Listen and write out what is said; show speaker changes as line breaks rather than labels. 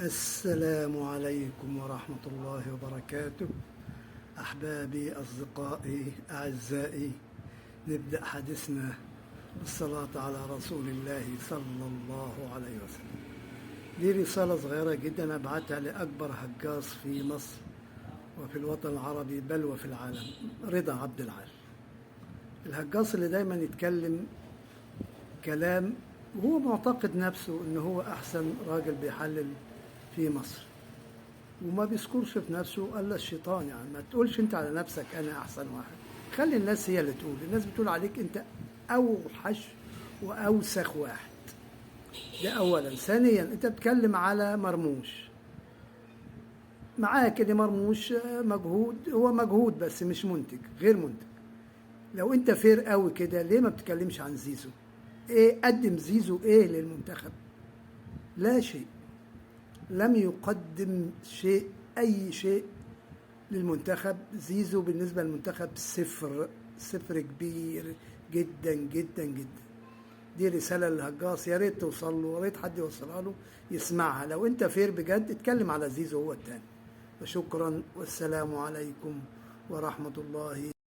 السلام عليكم ورحمة الله وبركاته. أحبابي، أصدقائي، أعزائي، نبدأ حديثنا بالصلاة على رسول الله صلى الله عليه وسلم. دي رسالة صغيرة جدا أبعتها لأكبر هجاص في مصر وفي الوطن العربي بل وفي العالم، رضا عبد العال. الهجاص اللي دايما يتكلم كلام وهو معتقد نفسه إن هو أحسن راجل بيحلل في مصر، وما بيذكرش في نفسه الا الشيطان. يعني ما تقولش انت على نفسك انا احسن واحد، خلي الناس هي اللي تقول. الناس بتقول عليك انت اوحش واوسخ واحد، ده اولا. ثانيا، انت بتتكلم على مرموش، معاك ان مرموش مجهود، هو مجهود بس مش منتج، غير منتج. لو انت fair قوي كده ليه ما بتتكلمش عن زيزو؟ ايه قدم زيزو ايه للمنتخب؟ لا شيء، لم يقدم شيء، أي شيء للمنتخب. زيزو بالنسبة للمنتخب صفر، صفر كبير جدا جدا جدا. دي رسالة للهجاص، يا ريت توصل له، يا ريت حد يوصلها له يسمعها. لو انت fair بجد اتكلم على زيزو هو التاني. وشكرا، والسلام عليكم ورحمة الله.